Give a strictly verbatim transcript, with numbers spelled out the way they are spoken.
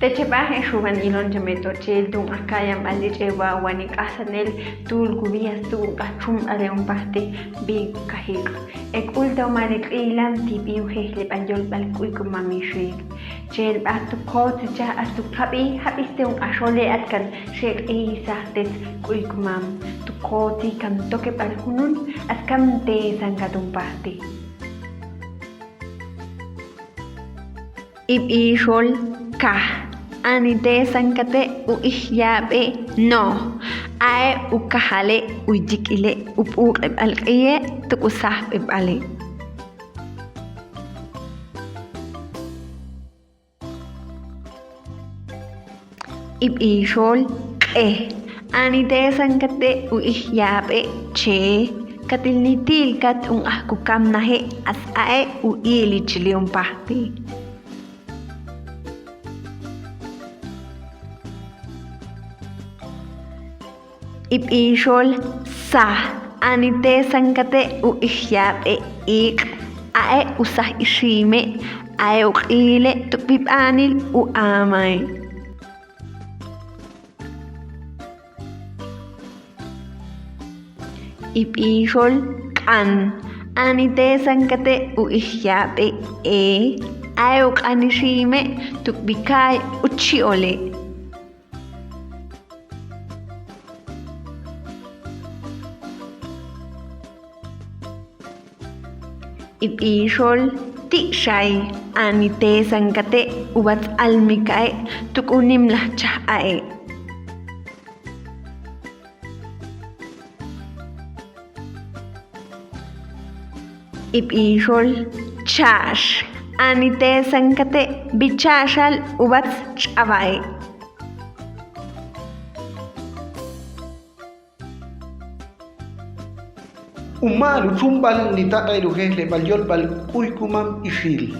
Chebaj ex xuban ilon chame to' chel tunk'aj ka'yanb'al ich'ewa wan ik'asanel tuul kubias tunk'aj chumb'ale un pajti bi kajik'. Ek ultawmale k'ilam tib'i ujejleb'al yolb'al k'uy kumam ixil. Chelb'aj tu kotzi chaj ax tu kab'i jab'iste un q'axole atkan xek'isaj tet k'uy kumam. Tu kotzi kan tokeb'al junun ax kan tesankat un pajti. Ib'ixol kaj. Ani tesankate u ijyab'e no. Ae u kajale u yik'ile u p'uq'eb'al q'iye tuk u sajb'eb'ale. Ib'ixol q'e. Ani tesankate u ijyab'e che. Katil nitil kat un aj kukamnaje as ae u ili chili un pajti. Ib'ixol sa. Ani tesankate u ijyab'e iq'. Ae u saj ixime ae u q'ile tuk bib'anil u amae. Ib'ixol q'an. Ani tesankate u ijyab'e e. Ae u q'an ixime tuk bikay u chi'ole. Ib'ixol ti'xay. Ani tesankate u batz almikae tuk u nimlaj chaj ae. Ib'ixol cha'x. Ani tesankate bicha'xal u batz ch'abae. Umaal u chumb'al nitaq'el ujejleb'al yolb'al k'uy kumam ixil.